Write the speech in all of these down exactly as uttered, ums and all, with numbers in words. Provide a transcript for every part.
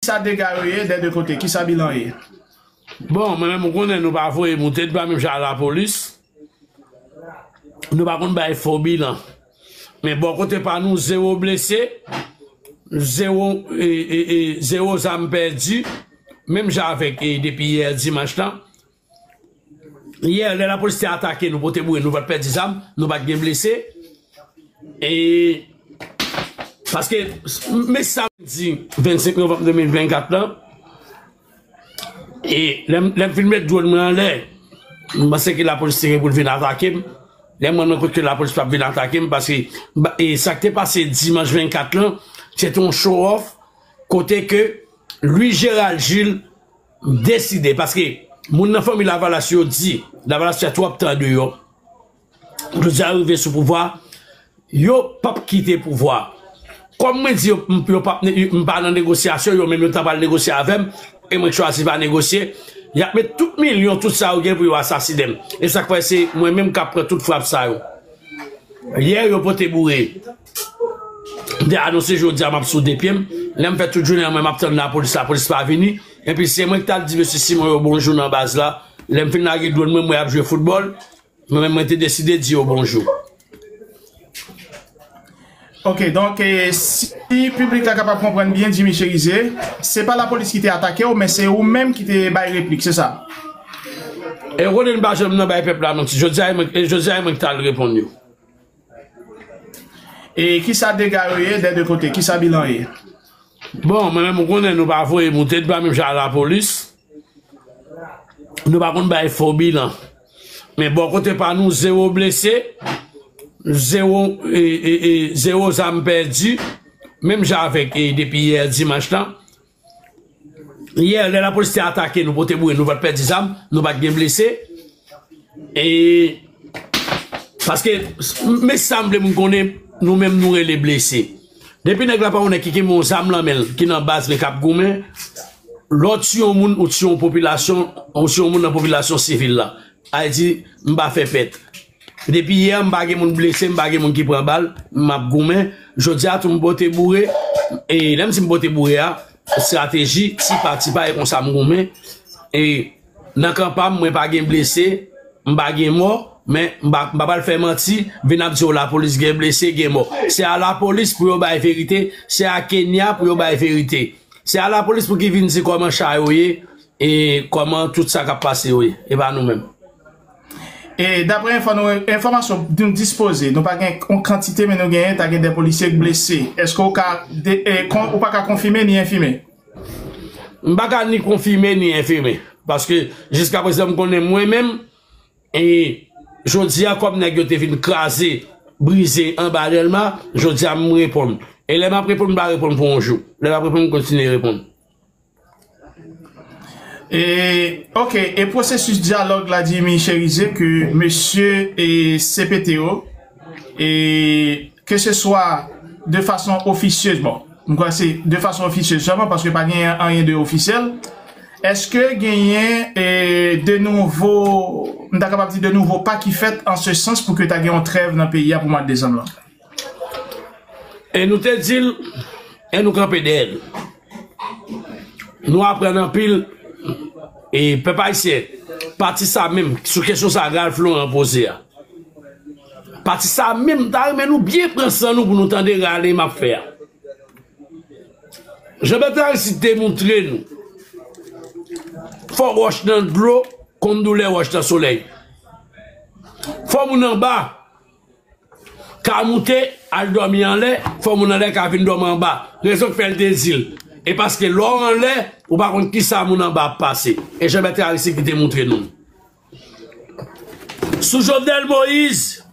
Kisa dega yo ye, dè de kote? Kisa bilan ye? Bon, mwen menm, ou konnen nou pa voye moute, nou pa menm jan a lapolis. Nou pa konn bay fo bilan. Men bò kote pa nou, zewo blese, zewo, e, e, e, zewo zam pèdi, menm jan avèk, e, depi yè dimanch lan. Yè, lè lapolis te atake nou, pote boure, nou pa t pèdi zam, nou pa t gen blese. E, paske, men sa m di, vennsenk novanm de mil vennkat lan, e lè m, lè m fin met dwòn mwen anlè, m panse ke lapolis te gen pou l vin atake m. Lè m wè nan kote lapolis p ap vin atake m, paske, ba, e sa k te pase dimanch vennkat lan, se te yon show off, kote ke Louis Gérald Gilles deside, paske moun nan fanmi Lavalas yo di, Lavalas fè twòp tan deyò. Jodi a yo rive sou pouvwa, yo p ap kite pouvwa. Kòm mwen di yo, m, yo p ap ne-, m pa nan negosyasyon, yo menm yo t ap al negosye avè m, e mwen k chwazi pa negosye. Y ap met tout milyon, tout sa yo gen pou yo asasinen m. E sa k fè se mwen menm k ap pran tout frap sa yo. Yè, yo pote boure. M te anonse jodi a m ap sou de pye m. Lè m fè tout jounen an, mwen m ap tann lapolis, lapolis pa vini. Epi se mwen ki t al di mesye Simon yo bonjou nan baz la. Lè m fin lage dwòn mwen, mwen ap jwe foutbòl. Mwen menm, mwen te deside di yo bonjou. Ok, donk, e, si piblik la kapab konprann byen, Jimmy Chérizier, se pa lapolis ki te atake w, men se ou menm ki te bay replik, se sa? E ou konnen n pa janm nan bay pèp la manti. Jodi a, e mwen, e jodi a, e mwen ki t al reponn yo. E kisa dega yo ye, dè de kote? Kisa bilan ye? Bon, mwen menm, ou konnen nou pa voye moute, nou pa menm jan a lapolis. Nou pa konn bay fo bilan. Men bò kote pa nou, zewo blese, zewo, e, e, e, zewo zam pèdi, menm jan avèk, e, depi yè dimanch lan. Yè, lè lapolis te atake nou, pote boure, nou pa t pèdi zam, nou pa t gen blese. E, paske, men sa m vle moun konnen, nou menm nou rele blese. Depi nèg la pa yon nèg ki kenbe yon zam nan men l, ki nan baz men k ap goumen, lè w tiye yon moun, ou tiye yon popilasyon, ou tiye yon moun nan popilasyon sivil la. Sa vle di, m pa fè pèt. Depi yè, m pa gen moun blese, m pa gen moun ki pran bal, m ap goumen. Jodi a tou m pote boure, e lè m di m pote boure a, estrateji, ti pa ti pa, e konsa m goumen. E nan kan pa m, mwen pa gen blese, m pa gen mò, men m pa, m pa pral fè manti, vin ap di w lapolis gen blese, gen mò. Se a lapolis pou yo bay verite, se a Kenya pou yo bay verite. Se a lapolis pou ki vin di kòman cha yo ye, e kòman tout sa k ap pase yo ye, e pa nou menm. E daprè enfò-, nou, enfòmasyon nou dispoze, nou pa gen yon kantite, men nou genyen, ta gen de polisye k blese. Èske w ka de-, e, kon-, ou pa ka konfime ni enfime? M pa ka ni konfime ni enfime. Paske jiska prezan m konnen mwen menm, e jodi a kòm nèg yo te vin kraze, brize anba Dèlma, jodi a m reponn. E lè m ap reponn, m pa reponn pou yon jou. Lè m ap reponn, m kontinye reponn. E, ok, e pwosesis dyalòg la, Jimmy Chérizier, ke mesye e C P T yo, e ke se swa de fason ofisyez, bon, m kwè se de fason ofisyez sèlman, paske pa genyen anyen de ofisyèl. Èske genyen, e, de nouvo, m ta kapab di de nouvo pa ki fèt an se sans pou ke ta gen yon trèv nan peyi a pou mwa desanm lan? E nou te di l, e nou kanpe dèyè l. Nou aprann anpil, e pèp ayisyen, pati sa menm, sou kesyon sa Ralph Laurent poze a. Pati sa menm, m ta renmen nou byen pran san nou pou nou tande rale m ap fè a. Jean Bertrand Aristide te montre nou, fò wòch nan dlo konn doulè wòch nan solèy. Fò moun anba ka moute, al dòmi anlè, fò moun anlè ka vin dòmi anba. Rezon k fè l te di l. E paske lè w anlè, ou pa konn kisa moun anba ap pase. E Jean Bertrand Aristide ki te montre nou. Sou Jovenel Moïse,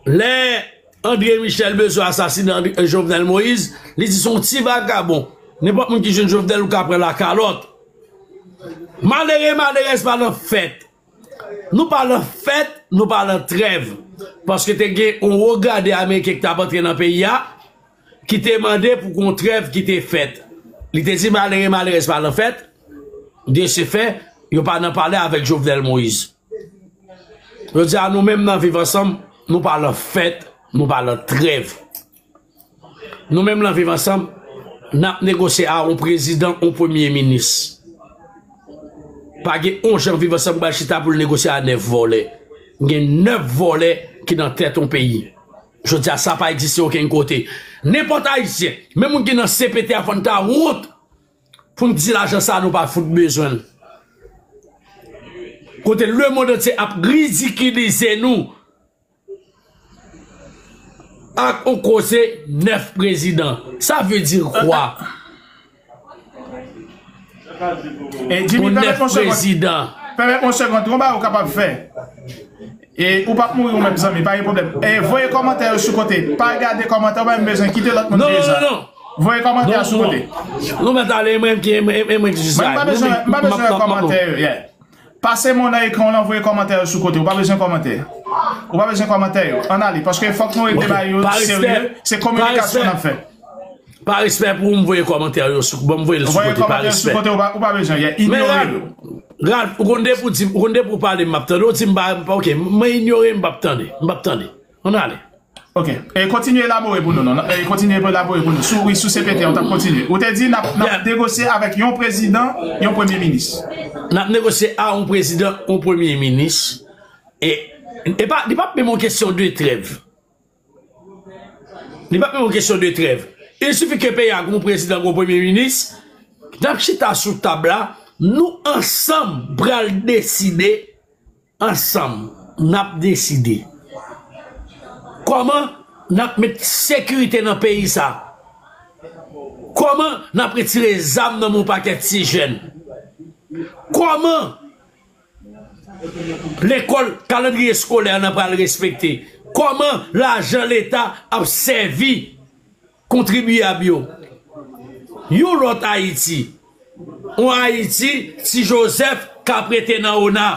lè André Michel bezwen asasinen André, Jovenel Moïse, li di se yon ti vagabon. Nenpòt moun ki jwenn Jovenel, ou ka pran lakalòt. Malere, malerèz pa nan fèt. Nou pa nan fèt, nou pa nan trèv. Paske te gen yon wo grade ameriken ki t ap antre nan peyi a, ki te mande pou gon trèv ki te fèt. Li te di malere, malerèz pa nan fèt. De se fè, yo pa nan pale avèk Jovenel Moïse. Yo di a nou menm nan Viv Ansanm, nou pa nan fèt, nou pa nan trèv. Nou menm nan Viv Ansanm, N ap negosye a yon prezidan, yon premye minis. Pa gen yon jan Viv Ansanm pral chita pou l negosye a nèf vòlè. Gen nèf vòlè ki nan tèt yon peyi. Jodi a, sa pa egziste okenn kote. Nenpòt Ayisyen, menm moun ki nan C P T a, fò n ta wont pou n di lajan sa a nou pa fout bezwen l. Kote lemonn antye ap ridikilize nou ak yon koze nèf prezidan. Ça veut dire quoi? E Jimmy, pèmèt yon segond. Pèmèt yon segond. Yon bagay ou kapab fè. E ou p ap mouri ou menm, zanmi, pa gen pwoblèm. E voye kòmantè yo sou kote. Pa gade kòmantè, ou pa menm bezwen kite lòt moun dirije sa. Voye kòmantè yo sou kote. Non, mèt ale, mwen ki, mwen ki jis la. Mwen m pa bezwen, m pa bezwen kòmantè yo, yeah. Pase mo nan ekran w lan, voye kòmantè yo sou kote. Ou pa bezwen kòmantè. Ou pa bezwen kòmantè yo. Ann ale, paske fòk nou rete bagay yo serye. Se kominikasyon n ap fè. Pa respè pou m voye kòmantè yo sou, ban m voye l sou kote, pa respè. Voye kòmantè yo sou kote, ou pa, ou pa bezwen, yeah, inyore yo. Ralph, ou konn depi w di, ou konn depi w pale, m ap tande, ou di m pa, pa, ok, mwen inyore, m p ap tande, m p ap tande. Ann ale. Ok. E kontinye elabore pou nou, non. E kontinye elabore pou nou. Sou, wi, sou C P T, ou t ap kontinye. Ou te di n ap, n ap negosye avèk yon prezidan, yon premye minis. N ap negosye a yon prezidan, yon premye minis. E, e pa, li p ap menm yon kesyon de trèv. Li p ap menm yon kesyon de trèv. Il suffit que peyi a gon prezidan, gon premye minis, n ap chita sou tab la, nou ansanm pral deside, ansanm, n ap deside kòman n ap met sekirite nan peyi sa. Kòman n ap retire zam nan men yon pakèt ti jèn. Kòman lekòl, kalandriye eskolè an pral respekte? Kòman lajan leta ap sèvi kontribyab yo? Yon lòt Ayiti. Yon Ayiti, Ti Jozèf ka prete nan ona.